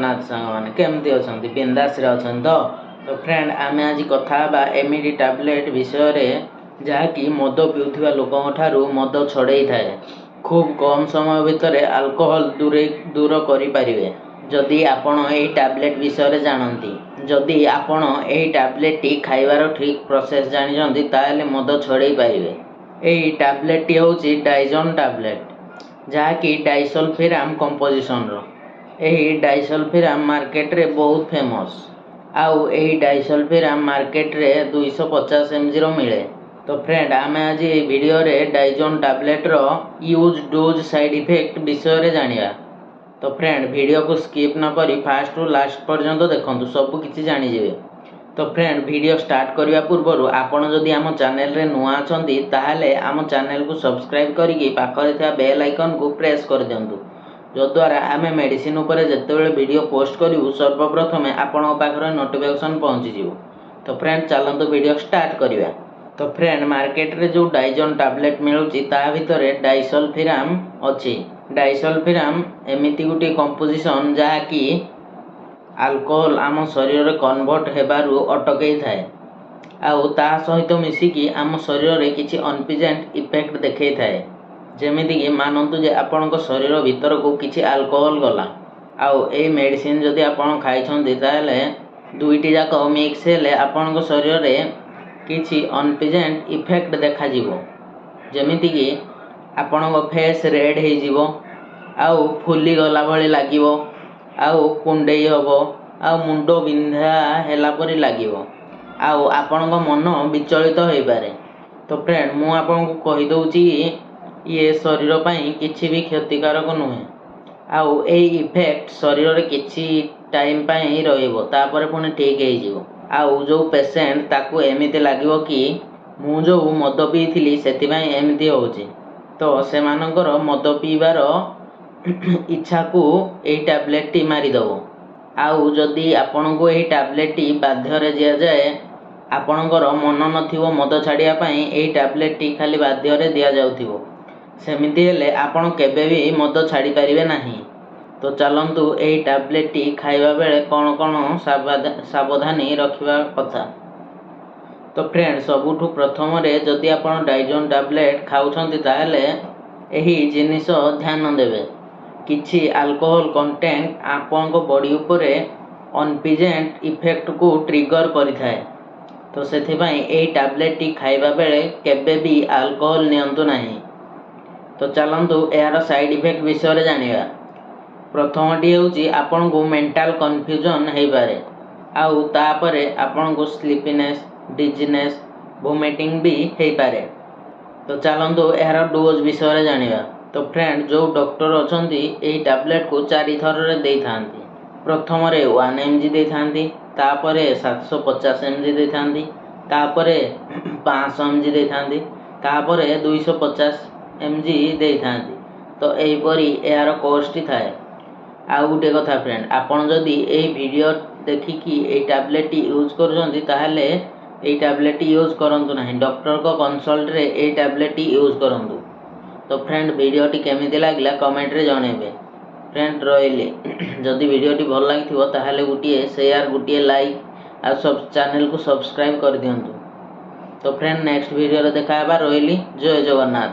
ଜଗନ୍ନାଥ ସାଙ୍ଗମାନେ, କେମିତି ଅଛନ୍ତି? ବିନ୍ଦାସରେ ଅଛନ୍ତି ତ? ତ ଫ୍ରେଣ୍ଡ, ଆମେ ଆଜି କଥା ହେବା ଏମିତି ଟ୍ୟାବଲେଟ୍ ବିଷୟରେ, ଯାହାକି ମଦ ପିଉଥିବା ଲୋକଙ୍କ ଠାରୁ ମଦ ଛଡ଼େଇଥାଏ। ଖୁବ୍ କମ୍ ସମୟ ଭିତରେ ଆଲକୋହଲ ଦୂର କରିପାରିବେ, ଯଦି ଆପଣ ଏହି ଟ୍ୟାବଲେଟ୍ ବିଷୟରେ ଜାଣନ୍ତି। ଯଦି ଆପଣ ଏହି ଟ୍ୟାବଲେଟ୍ଟି ଖାଇବାର ଠିକ୍ ପ୍ରୋସେସ୍ ଜାଣିଛନ୍ତି, ତାହେଲେ ମଦ ଛଡ଼େଇ ପାରିବେ। ଏହି ଟ୍ୟାବଲେଟ୍ଟି ହେଉଛି ଡାଇଜୋନ୍ ଟ୍ୟାବଲେଟ୍, ଯାହାକି ଡାଇସଲଫିରାମ୍ କମ୍ପୋଜିସନ୍ର। ଏହି ଡାଇସଲଫିରାମ୍ ମାର୍କେଟରେ ବହୁତ ଫେମସ୍। ଆଉ ଏହି ଡାଇସଲଫିରାମ୍ ମାର୍କେଟରେ 250 ଏମ୍ଜିର ମିଳେ। ତ ଫ୍ରେଣ୍ଡ, ଆମେ ଆଜି ଏହି ଭିଡ଼ିଓରେ ଡାଇଜୋନ୍ ଟ୍ୟାବଲେଟ୍ର ୟୁଜ୍, ଡୋଜ୍, ସାଇଡ଼୍ ଇଫେକ୍ଟ ବିଷୟରେ ଜାଣିବା। ତ ଫ୍ରେଣ୍ଡ, ଭିଡ଼ିଓକୁ ସ୍କିପ୍ ନ କରି ଫାଷ୍ଟରୁ ଲାଷ୍ଟ ପର୍ଯ୍ୟନ୍ତ ଦେଖନ୍ତୁ, ସବୁ କିଛି ଜାଣିଯିବେ। ତ ଫ୍ରେଣ୍ଡ, ଭିଡ଼ିଓ ଷ୍ଟାର୍ଟ କରିବା ପୂର୍ବରୁ ଆପଣ ଯଦି ଆମ ଚ୍ୟାନେଲରେ ନୂଆ ଅଛନ୍ତି, ତାହେଲେ ଆମ ଚ୍ୟାନେଲକୁ ସବସ୍କ୍ରାଇବ୍ କରିକି ପାଖରେ ଥିବା ବେଲ୍ ଆଇକନ୍କୁ ପ୍ରେସ୍ କରିଦିଅନ୍ତୁ, ଯଦ୍ୱାରା ଆମେ ମେଡ଼ିସିନ ଉପରେ ଯେତେବେଳେ ଭିଡ଼ିଓ ପୋଷ୍ଟ କରିବୁ, ସର୍ବପ୍ରଥମେ ଆପଣଙ୍କ ପାଖରେ ନୋଟିଫିକେସନ୍ ପହଞ୍ଚିଯିବ। ତ ଫ୍ରେଣ୍ଡ, ଚାଲନ୍ତୁ ଭିଡ଼ିଓ ଷ୍ଟାର୍ଟ କରିବା। ତ ଫ୍ରେଣ୍ଡ, ମାର୍କେଟରେ ଯେଉଁ ଡାଇଜୋନ୍ ଟ୍ୟାବଲେଟ୍ ମିଳୁଛି, ତା ଭିତରେ ଡାଇସଲଫିରାମ୍ ଅଛି। ଡାଇସଲଫିରାମ୍ ଏମିତି ଗୋଟିଏ କମ୍ପୋଜିସନ୍, ଯାହାକି ଆଲକୋହଲ ଆମ ଶରୀରରେ କନଭର୍ଟ ହେବାରୁ ଅଟକେଇଥାଏ ଆଉ ତା ସହିତ ମିଶିକି ଆମ ଶରୀରରେ କିଛି ଅନପ୍ଲିଜେଣ୍ଟ ଇଫେକ୍ଟ ଦେଖେଇଥାଏ। ଯେମିତିକି ମାନନ୍ତୁ ଯେ ଆପଣଙ୍କ ଶରୀର ଭିତରକୁ କିଛି ଆଲକୋହଲ ଗଲା ଆଉ ଏଇ ମେଡ଼ିସିନ ଯଦି ଆପଣ ଖାଇଛନ୍ତି, ତାହେଲେ ଦୁଇଟି ଯାକ ମିକ୍ସ ହେଲେ ଆପଣଙ୍କ ଶରୀରରେ କିଛି ଅନପ୍ଲିଜେଣ୍ଟ ଇଫେକ୍ଟ ଦେଖାଯିବ। ଯେମିତିକି ଆପଣଙ୍କ ଫେସ୍ ରେଡ଼୍ ହେଇଯିବ ଆଉ ଫୁଲିଗଲା ଭଳି ଲାଗିବ ଆଉ କୁଣ୍ଡେଇ ହେବ ଆଉ ମୁଣ୍ଡ ବିନ୍ଧା ହେଲା ପରି ଲାଗିବ ଆଉ ଆପଣଙ୍କ ମନ ବିଚଳିତ ହେଇପାରେ। ତ ଫ୍ରେଣ୍ଡ, ମୁଁ ଆପଣଙ୍କୁ କହିଦେଉଛି କି ଇଏ ଶରୀର ପାଇଁ କିଛି ବି କ୍ଷତିକାରକ ନୁହେଁ ଆଉ ଏଇ ଇଫେକ୍ଟ ଶରୀରରେ କିଛି ଟାଇମ୍ ପାଇଁ ରହିବ, ତାପରେ ପୁଣି ଠିକ୍ ହେଇଯିବ। ଆଉ ଯେଉଁ ପେସେଣ୍ଟ, ତାକୁ ଏମିତି ଲାଗିବ କି ମୁଁ ଯେଉଁ ମଦ ପିଇଥିଲି, ସେଥିପାଇଁ ଏମିତି ହେଉଛି। ତ ସେମାନଙ୍କର ମଦ ପିଇବାର ଇଚ୍ଛାକୁ ଏଇ ଟ୍ୟାବଲେଟ୍ଟି ମାରିଦେବ। ଆଉ ଯଦି ଆପଣଙ୍କୁ ଏହି ଟ୍ୟାବଲେଟ୍ଟି ବାଧ୍ୟରେ ଦିଆଯାଏ, ଆପଣଙ୍କର ମନ ନଥିବ ମଦ ଛାଡ଼ିବା ପାଇଁ, ଏହି ଟ୍ୟାବଲେଟ୍ଟି ଖାଲି ବାଧ୍ୟରେ ଦିଆଯାଉଥିବ, ସେମିତି ହେଲେ ଆପଣ କେବେ ବି ମଦ ଛାଡ଼ିପାରିବେ ନାହିଁ। ତ ଚାଲନ୍ତୁ, ଏହି ଟ୍ୟାବଲେଟ୍ଟି ଖାଇବା ବେଳେ କ'ଣ କ'ଣ ସାବଧାନୀ ରଖିବା କଥା। ତ ଫ୍ରେଣ୍ଡ, ସବୁଠୁ ପ୍ରଥମରେ ଯଦି ଆପଣ ଡାଇଜୋନ୍ ଟ୍ୟାବଲେଟ୍ ଖାଉଛନ୍ତି, ତାହେଲେ ଏହି ଜିନିଷ ଧ୍ୟାନ ଦେବେ। କିଛି ଆଲକୋହଲ କଣ୍ଟେଣ୍ଟ ଆପଣଙ୍କ ବଡ଼ି ଉପରେ ଅନପ୍ଲିଜେଣ୍ଟ ଇଫେକ୍ଟକୁ ଟ୍ରିଗର କରିଥାଏ। ତ ସେଥିପାଇଁ ଏହି ଟ୍ୟାବଲେଟ୍ଟି ଖାଇବା ବେଳେ କେବେ ବି ଆଲକୋହଲ ନିଅନ୍ତୁ ନାହିଁ। ତ ଚାଲନ୍ତୁ, ଏହାର ସାଇଡ଼୍ ଇଫେକ୍ଟ ବିଷୟରେ ଜାଣିବା। ପ୍ରଥମଟି ହେଉଛି, ଆପଣଙ୍କୁ ମେଣ୍ଟାଲ କନଫ୍ୟୁଜନ୍ ହେଇପାରେ ଆଉ ତାପରେ ଆପଣଙ୍କୁ ସ୍ଲିପିନେସ୍, ଡିଜିନେସ୍, ଭୋମିଟିଂ ବି ହେଇପାରେ। ତ ଚାଲନ୍ତୁ, ଏହାର ଡୋଜ୍ ବିଷୟରେ ଜାଣିବା। ତ ଫ୍ରେଣ୍ଡ, ଯେଉଁ ଡକ୍ଟର ଅଛନ୍ତି, ଏହି ଟ୍ୟାବଲେଟ୍କୁ ଚାରି ଥରରେ ଦେଇଥାନ୍ତି। ପ୍ରଥମରେ 1 ଏମ୍ ଜି ଦେଇଥାନ୍ତି, ତାପରେ 750 ଏମ୍ ଜି ଦେଇଥାନ୍ତି, ତାପରେ 500 ଏମ୍ ଜି ଦେଇଥାନ୍ତି, ତାପରେ 250 ଏମ୍ ଜି ଦେଇଥାନ୍ତି। ତ ଏହିପରି ଏହାର କୋର୍ସଟି ଥାଏ। ଆଉ ଗୋଟିଏ କଥା ଫ୍ରେଣ୍ଡ, ଆପଣ ଯଦି ଏହି ଭିଡ଼ିଓ ଦେଖିକି ଏଇ ଟ୍ୟାବଲେଟ୍ଟି ୟୁଜ୍ କରୁଛନ୍ତି, ତାହେଲେ ଏଇ ଟ୍ୟାବଲେଟ୍ଟି ୟୁଜ୍ କରନ୍ତୁ ନାହିଁ। ଡକ୍ଟରଙ୍କ କନସଲ୍ଟରେ ଏଇ ଟ୍ୟାବଲେଟ୍ଟି ୟୁଜ୍ କରନ୍ତୁ। ତ ଫ୍ରେଣ୍ଡ, ଭିଡ଼ିଓଟି କେମିତି ଲାଗିଲା କମେଣ୍ଟରେ ଜଣେଇବେ। ଫ୍ରେଣ୍ଡ, ରହିଲି। ଯଦି ଭିଡ଼ିଓଟି ଭଲ ଲାଗିଥିବ, ତାହେଲେ ଗୋଟିଏ ସେୟାର, ଗୋଟିଏ ଲାଇକ୍ ଆଉ ସବ ଚ୍ୟାନେଲକୁ ସବସ୍କ୍ରାଇବ୍ କରିଦିଅନ୍ତୁ। ତ ଫ୍ରେଣ୍ଡ, ନେକ୍ସଟ ଭିଡ଼ିଓରେ ଦେଖା ହେବା। ରହିଲି, ଜୟ ଜଗନ୍ନାଥ।